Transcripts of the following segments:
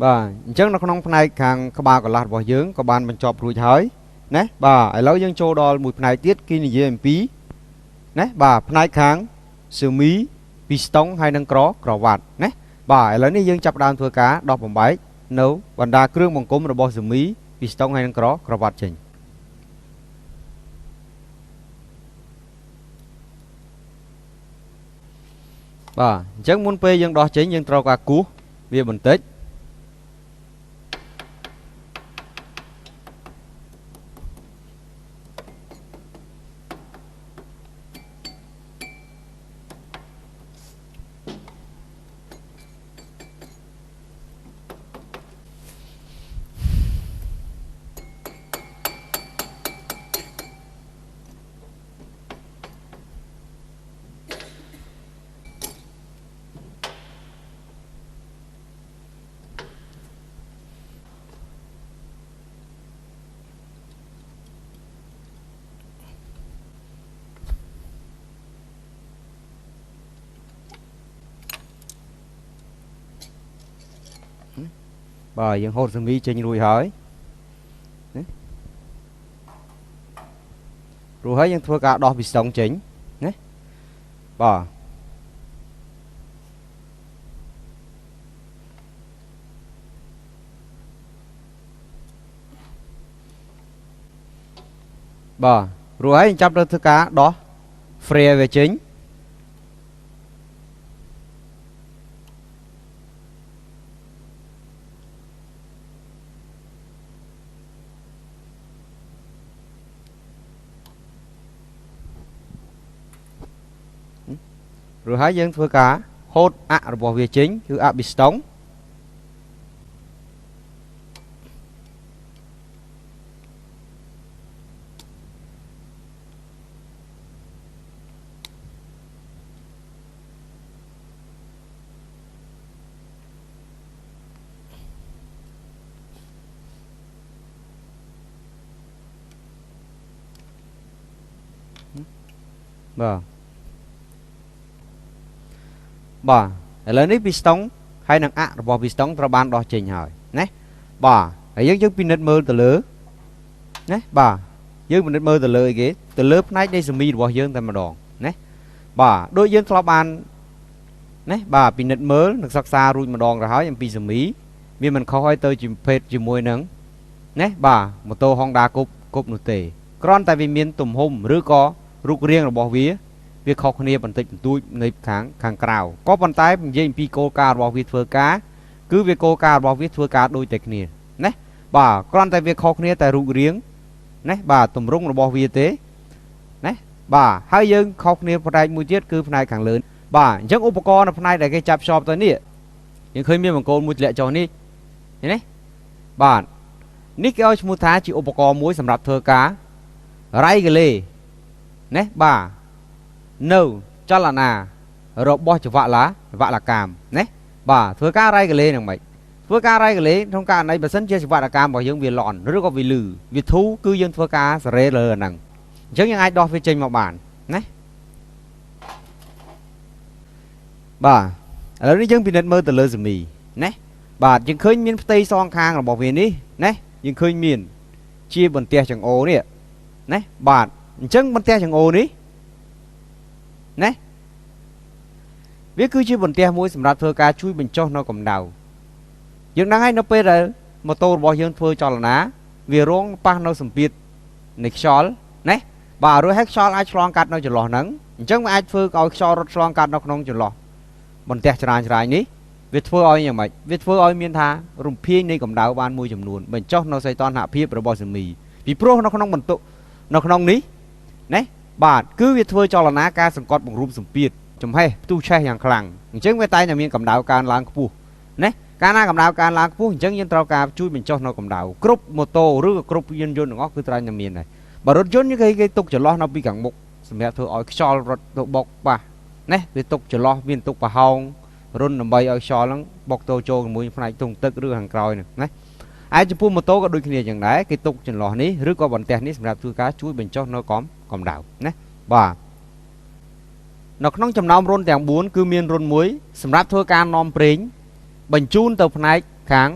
បាទអញ្ចឹងនៅក្នុងផ្នែកខាងក្បាលកន្លះរបស់យើងក៏បានបញ្ចប់រួចហើយណាបាទឥឡូវយើងចូលដល់មួយផ្នែកទៀតគេនិយាយអំពីណាបាទផ្នែកខាងស៊ឺមីពីស្តុងហើយនិងក្រវ៉ាត់ណាបាទឥឡូវនេះយើងចាប់ផ្ដើមធ្វើការដោះបំបែកនៅបណ្ដាគ្រឿងបង្គុំរបស់ស៊ឺមីពីស្តុងហើយនិងក្រវ៉ាត់ចេញបាទអញ្ចឹងមុនពេលយើងដោះចេញយើងត្រូវការគោះវាបន្តិចបាទយើងហូតសមីចេញរួចហើយណារួចហើយយើងធ្វើការដោះពីស្តុងចេញណាបាទបាទរួចហើយយើងចាប់ទៅធ្វើការដោះ frame វាចេញរួចហើយយើងធ្វើការហូតអ័ក្សរបស់វាចេញគឺអ័ក្សប៊ីស្តុងបាទបាទឥឡូវនេះពីស្តុងហើយនឹងអ័ក្សរបស់ពីស្តុងត្រូវបានដោះចេញហើយណាបាទហើយយើងពិនិត្យមើលទៅលើណាបាទយើងពិនិត្យមើលទៅលើអីគេទៅលើផ្នែកនៃសមីរបស់យើងតែម្ដងណាបាទដូចយើងធ្លាប់បានណាបាទពិនិត្យមើលនិងសិក្សារួចម្ដងទៅហើយអំពីសមីវាមិនខុសឲ្យទៅជាភេទជាមួយនឹងណាបាទម៉ូតូ Honda គប់នោះទេគ្រាន់តែវាមានទំហំឬក៏រូបរាងរបស់វាវាខុសគ្នាបន្តិចបន្តួចនៅខាងក្រៅក៏ប៉ុន្តែនិយាយអំពីគោលការណ៍របស់វាធ្វើការគឺវាគោលការណ៍របស់វាធ្វើការដូចតែគ្នាណាបាទគ្រាន់តែវាខុសគ្នាតែរូបរាងណាបាទទម្រង់របស់វាទេណាបាទហើយយើងខុសគ្នាផ្នែកមួយទៀតគឺផ្នែកខាងលើបាទអញ្ចឹងឧបករណ៍នៅផ្នែកដែលគេចាប់ភ្ជាប់ទៅនេះយើងឃើញមានបង្គោលមួយធ្លាក់ចុះនេះឃើញទេបាទនេះគេឲ្យឈ្មោះថាជាឧបករណ៍មួយសម្រាប់ធ្វើការរៃកលេណាបាទនៅចលនារបស់ចវលកាមណាបាទធ្វើការរៃកលេនឹងម៉េចធ្វើការរៃកលេក្នុងករណីបើសិនជាចវលកាមរបស់យើងវាលន់ឬក៏វាលឺវាធូរគឺយើងធ្វើការសេរីលើអាហ្នឹងអញ្ចឹងយើងអាចដោះវាចេញមកបានណាបាទឥឡូវនេះយើងពិនិត្យមើលទៅលើសមីណាបាទយើងឃើញមានផ្ទៃសងខាងរបស់វានេះណាយើងឃើញមានជាបន្ទះចង្អូរនេះណាបាទអញ្ចឹងបន្ទះចង្អូរនេះណាវាគឺជាបន្ទះមួយសម្រាប់ធ្វើការជួយបញ្ចុះនៅកម្ដៅយើងដឹងហើយនៅពេលដែលម៉ូតូរបស់យើងធ្វើចលនាវារងប៉ះនៅសម្ពាធនៃខ្យល់ណាបាទរួចហើយខ្យល់អាចឆ្លងកាត់នៅចន្លោះហ្នឹងអញ្ចឹងវាអាចធ្វើឲ្យខ្យល់រត់ឆ្លងកាត់នៅក្នុងចន្លោះបន្ទះច្រាញនេះវាធ្វើឲ្យយ៉ាងម៉េចវាធ្វើឲ្យមានថារំភាយនៃកម្ដៅបានមួយចំនួនបញ្ចុះនៅសីតុណ្ហភាពរបស់សមីពីព្រោះនៅក្នុងបន្ទុកនៅក្នុងនេះណាបាទគឺវាធ្វើចលនាការសង្កត់បង្រួមសម្ពាធចំហេះផ្ទុះឆេះយ៉ាងខ្លាំងអញ្ចឹងវាតែងតែមានកម្ដៅកើនឡើងខ្ពស់ណាកាលណាកម្ដៅកើនឡើងខ្ពស់អញ្ចឹងយើងត្រូវការជួយបញ្ចុះនៅកម្ដៅគ្រប់ម៉ូតូឬក៏គ្រប់យានយន្តទាំងអស់គឺត្រូវតែមានដែរបើរថយន្តគេទុកចន្លោះនៅពីខាងមុខសម្រាប់ធ្វើឲ្យខ្យល់រត់ទៅបុកប៉ះណាវាទុកចន្លោះមានទុកប្រហោងរុនដើម្បីឲ្យខ្យល់ហ្នឹងបុកទៅចូលជាមួយផ្នែកទង់ទឹកឬខាងក្រោយហ្នឹងណាឯចំពោះម៉ូតូក៏ដូចគ្នាយ៉ាងដែរគេទុកចន្លោះនេះឬក៏បន្ទះនេះសម្រាប់ធ្វើការជួយបញ្ចុះនៅកម្ដៅណាបាទនៅក្នុងចំណោមរុនទាំង4គឺមានរុនមួយសម្រាប់ធ្វើការនាំប្រេងបញ្ជូនទៅផ្នែក ខាង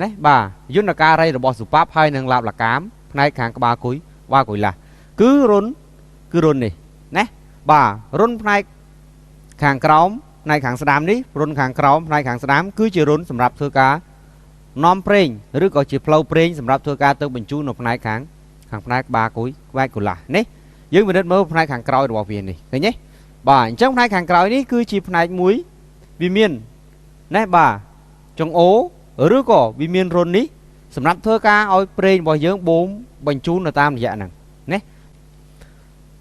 ណាបាទយន្តការរីរបស់សុប៉ាប់ហើយនឹងឡាបលកាមផ្នែកខាងក្បាលគុយក្បាលគុយឡាស់គឺរុនគឺរុននេះណាបាទរុនផ្នែកខាងក្រោមផ្នែកខាងស្ដាំនេះរុនខាងក្រោមផ្នែកខាងស្ដាំគឺជារុនសម្រាប់ធ្វើការនាំប្រេងឬក៏ជាផ្លូវប្រេងសម្រាប់ធ្វើការទៅបញ្ជូននៅផ្នែកខាងផ្នែកក្បាលគុយក្បាលគុយឡាស់នេះយើងពិនិត្យមើលផ្នែកខាងក្រោយរបស់វានេះឃើញទេបាទអញ្ចឹងផ្នែកខាងក្រោយនេះគឺជាផ្នែកមួយវាមានណាបាទចង្អូឬក៏វាមានរុននេះសម្រាប់ធ្វើការឲ្យប្រេងរបស់យើងបូមបញ្ជូននៅតាមរយៈហ្នឹងណា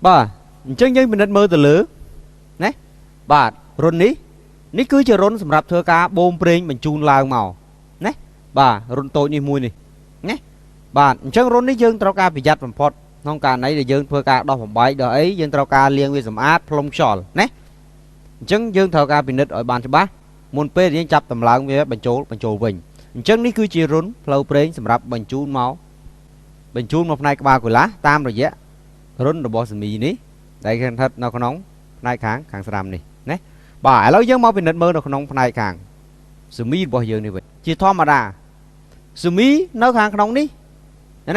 បាទអញ្ចឹងយើងពិនិត្យមើលទៅលើណាបាទរុននេះនេះគឺជារុនសម្រាប់ធ្វើការបូមប្រេងបញ្ជូនឡើងមកណាបាទរុនតូចនេះមួយនេះណាបាទអញ្ចឹងរុននេះយើងត្រូវការប្រយ័ត្នបំផុតក្នុងករណីដែលយើងធ្វើការដោះបំបែកដោះអីយើងត្រូវការលាងវាសម្អាតផ្លុំខ្យល់ណាអញ្ចឹងយើងត្រូវការពិនិត្យឲ្យបានច្បាស់មុនពេលយើងចាប់តម្លើងវាបញ្ចូលវិញអញ្ចឹងនេះគឺជារុនផ្លូវប្រេងសម្រាប់បញ្ជូនមកផ្នែកក្បាលកូឡាតាមរយៈរុនរបស់សមីនេះដែលស្ថិតនៅក្នុងផ្នែកខាងស្ដាំនេះណាបាទឥឡូវយើងមកពិនិត្យមើលនៅក្នុងផ្នែកខាងសមីរបស់យើងនេះវិញជាធម្មតាសមីនៅខាងក្នុងនេះ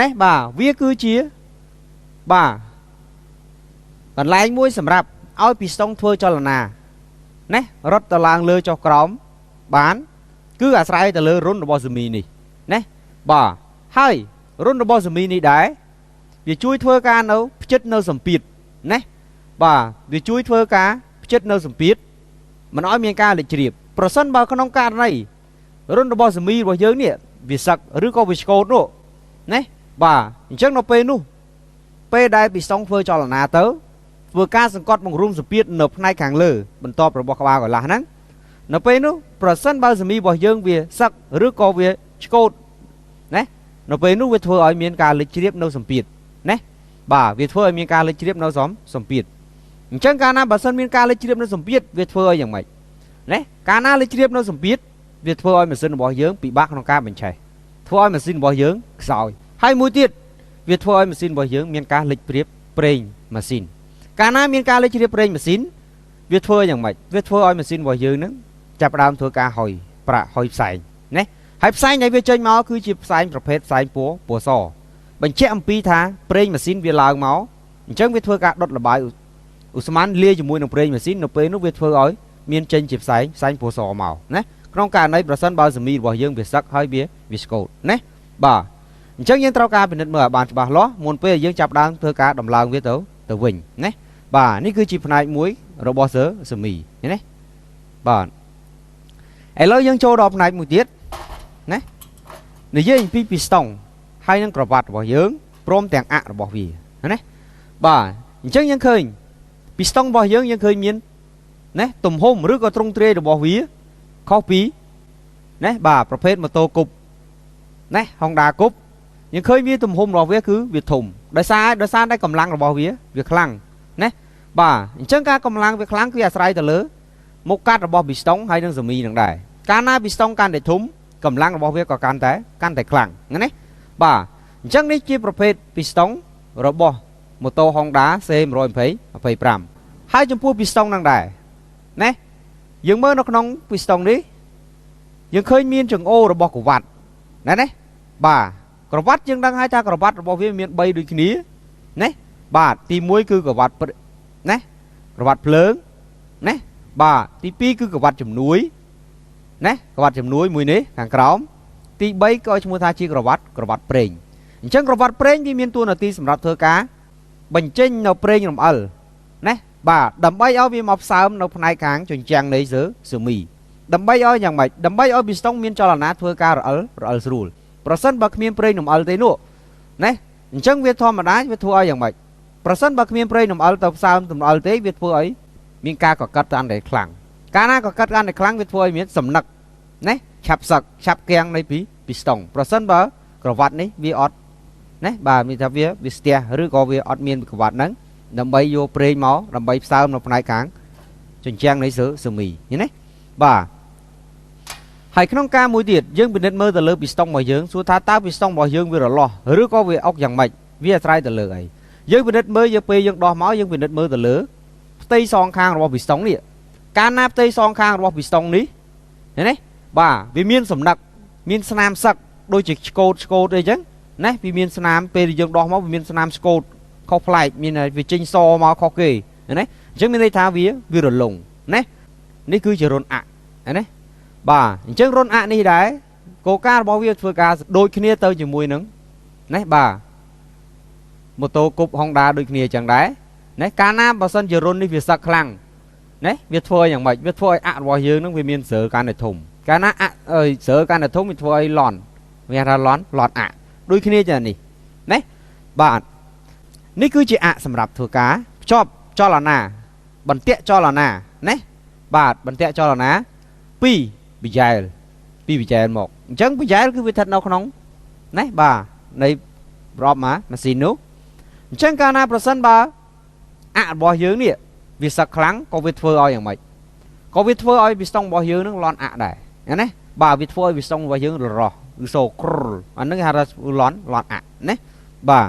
ណាបាទវាគឺជាបាទកន្លែងមួយសម្រាប់ឲ្យពីស្តុងធ្វើចលនាណារត់ទៅឡើងលើចុះក្រោមបានគឺអាស្រ័យទៅលើរុនរបស់សមីនេះណាបាទហើយរុនរបស់សមីនេះដែរវាជួយធ្វើការនៅផ្ចិតនៅសម្ពាធណាបាទវាជួយធ្វើការផ្ចិតនៅសម្ពាធមិនឲ្យមានការលេចជ្រាបប្រសិនបើក្នុងករណីរុនរបស់សមីរបស់យើងនេះវាសឹកឬក៏វាឆ្កូតនោះណាបាទអញ្ចឹងនៅពេលនោះពេលដែលពីស្តុងធ្វើចលនាទៅធ្វើការសង្កត់បង្រួមសម្ពាធនៅផ្នែកខាងលើបន្ទាប់របស់ក្បាលកន្លះហ្នឹងនៅពេលនោះប្រសិនបើសមីរបស់យើងវាសឹកឬក៏វាឆ្កូតណានៅពេលនោះវាធ្វើឲ្យមានការលេចជ្រាបនៅសម្ពាធណាបាទវាធ្វើឲ្យមានការលេចជ្រាបនៅសម្ពាធអញ្ចឹងកាលណាបើសិនមានការលេចជ្រាបនៅសម្ពាធវាធ្វើឲ្យយ៉ាងម៉េចណាកាលណាលេចជ្រាបនៅសម្ពាធវាធ្វើឲ្យម៉ាស៊ីនរបស់យើងពិបាកក្នុងការបញ្ឆេះធ្វើឲ្យម៉ាស៊ីនរបស់យើងខ្សោយហើយមួយទៀតវាធ្វើឲ្យម៉ាស៊ីនរបស់យើងមានការលេចជ្រាបប្រេងម៉ាស៊ីនកាលណាមានការលេចជ្រាបប្រេងម៉ាស៊ីនវាធ្វើយ៉ាងម៉េចវាធ្វើឲ្យម៉ាស៊ីនរបស់យើងនឹងចាប់ផ្ដើមធ្វើការហុយប្រាក់ហុយផ្សែងណាហើយផ្សែងដែលវាចេញមកគឺជាផ្សែងប្រភេទផ្សែងពណ៌សបញ្ជាក់អំពីថាប្រេងម៉ាស៊ីនវាឡើងមកអញ្ចឹងវាធ្វើការដុតលបាយឧស្ម័នលាយជាមួយនឹងប្រេងម៉ាស៊ីននៅពេលនោះវាធ្វើឲ្យមានចេញជាផ្សែងពណ៌សមកណាក្នុងករណីប្រសិនបើសមីរបស់យើងវាសឹកហើយវាឆ្កូតណាបាទអញ្ចឹងយើងត្រូវការពិនិត្យមើលឲ្យបានច្បាស់លាស់មុនពេលយើងចាប់ដើមធ្វើការដំឡើងវាទៅវិញណាបាទនេះគឺជាផ្នែកមួយរបស់សមីណាបាទឥឡូវយើងចូលដល់ផ្នែកមួយទៀតណានិយាយអំពីពីស្តុងហើយនឹងក្រវ៉ាត់របស់យើងព្រមទាំងអ័ក្សរបស់វាណាបាទអញ្ចឹងយើងឃើញពីស្តុងរបស់យើងយើងឃើញមានណាទំហំឬក៏ទ្រង់ទ្រាយរបស់វាខុសពីណាបាទប្រភេទម៉ូតូគប់ណា Honda គប់យើងឃើញវាទំហំរបស់វាគឺវាធំដោយសារតែកម្លាំងរបស់វាខ្លាំងណាបាទអញ្ចឹងការកម្លាំងវាខ្លាំងគឺអាស្រ័យទៅលើមុខកាត់របស់ពីស្តុងហើយនឹងសមីនឹងដែរកាលណាពីស្តុងកាន់តែធំកម្លាំងរបស់វាក៏កាន់តែខ្លាំងណាបាទអញ្ចឹងនេះជាប្រភេទពីស្តុងរបស់ម៉ូតូ Honda C125 ហើយចំពោះពីស្តុងនឹងដែរណាយើងមើលនៅក្នុងពីស្តុងនេះយើងឃើញមានចង្អូរបស់ក្រវ៉ាត់ណាបាទក្រវ៉ាត់យើងដឹងហើយថាក្រវ៉ាត់របស់វាមាន3ដូចគ្នាណាបាទទី1គឺក្រវ៉ាត់ណាក្រវ៉ាត់ភ្លើងណាបាទទី2គឺក្រវ៉ាត់ជំនួយណាក្រវ៉ាត់ជំនួយមួយនេះខាងក្រោមទី3ក៏ឲ្យឈ្មោះថាជាក្រវ៉ាត់ប្រេងអញ្ចឹងក្រវ៉ាត់ប្រេងវាមានតួនាទីសម្រាប់ធ្វើការបញ្ចេញនៅប្រេងរំអិលណាបាទដើម្បីឲ្យវាមកផ្សើមនៅផ្នែកខាងជញ្ជាំងនៃសមីដើម្បីឲ្យយ៉ាងម៉េចដើម្បីឲ្យពីស្តុងមានចលនាធ្វើការរអិលស្រួលប្រសិនបើគ្មានប្រេងរំអិលទេនោះណាអញ្ចឹងវាធម្មតាវាធ្វើឲ្យយ៉ាងម៉េចប្រសិនបើគ្មានប្រេងរំអិលទៅផ្សើមរំអិលទេវាធ្វើឲ្យមានការកកិតកាន់តែខ្លាំងកាលណាកកិតកាន់តែខ្លាំងវាធ្វើឲ្យមានសំណឹកណាឆាប់សឹកឆាប់គាំងនៃពីស្តុងប្រសិនបើក្រវ៉ាត់នេះវាអត់ណាបាទមានថាវាស្ទះឬក៏វាអត់មានក្រវ៉ាត់ហ្នឹងដើម្បីយកប្រេងមកដើម្បីផ្សើមនៅផ្នែកខាងជញ្ជាំងនៃសមីណាបាទហើយក្នុងការមួយទៀតយើងពិនិត្យមើលទៅលើពីស្តុងរបស់យើងសួរថាតើពីស្តុងរបស់យើងវារលាស់ឬក៏វាអុកយ៉ាងម៉េចវាអាស្រ័យទៅលើអីយើងពិនិត្យមើលយើងពេលយើងដោះមកយើងពិនិត្យមើលទៅលើផ្ទៃសងខាងរបស់ពីស្តុងនេះកាលណាផ្ទៃសងខាងរបស់ពីស្តុងនេះណា បាទវាមានសំណឹកមានស្នាមសឹកដូចជាឆ្កូតឆ្កូតអីចឹងណាវាមានស្នាមពេលយើងដោះមកវាមានស្នាមឆ្កូតខុសប្លែកមានវាចេញសមកខុសគេណាអញ្ចឹងមានន័យថាវារលុងណានេះគឺជារន្ធអ័កណាបាទអញ្ចឹងរន្ធអ័កនេះដែរគោលការណ៍របស់វាធ្វើការដូចគ្នាទៅជាមួយនឹងណាបាទម៉ូតូគប់ Honda ដូចគ្នាអញ្ចឹងដែរណាកាលណាបើសិនជារន្ធនេះវាសឹកខ្លាំងណាវាធ្វើឲ្យយ៉ាងម៉េចវាធ្វើឲ្យអ័ករបស់យើងនឹងវាមានស្រើកាន់តែធំកាលណាអ័កស្រើកាន់តែធំវាធ្វើឲ្យលន់វាថាលន់លន់អ័កដូចគ្នាចានេះណាបាទនេះគឺជាអ័កសម្រាប់ធ្វើការភ្ជាប់ចលនាបន្ទាក់ចលនាណាបាទបន្ទាក់ចលនាពីបយ៉ែលពីបយ៉ែលមកអញ្ចឹងបយ៉ែលគឺវាស្ថិតនៅក្នុងណាបាទនៃប្រអប់ម៉ាស៊ីននោះអញ្ចឹងកាលណាប្រសិនបើអ័ករបស់យើងនេះវាសឹកខ្លាំងក៏វាធ្វើឲ្យយ៉ាងម៉េចក៏វាធ្វើឲ្យពីស្តុងរបស់យើងនឹងលន់អ័កដែរណាបាទវាធ្វើឲ្យវាស្តុងរបស់យើងររោះគឺសូក្រអានឹងគេហៅថាលន់លន់អ័កណាបាទ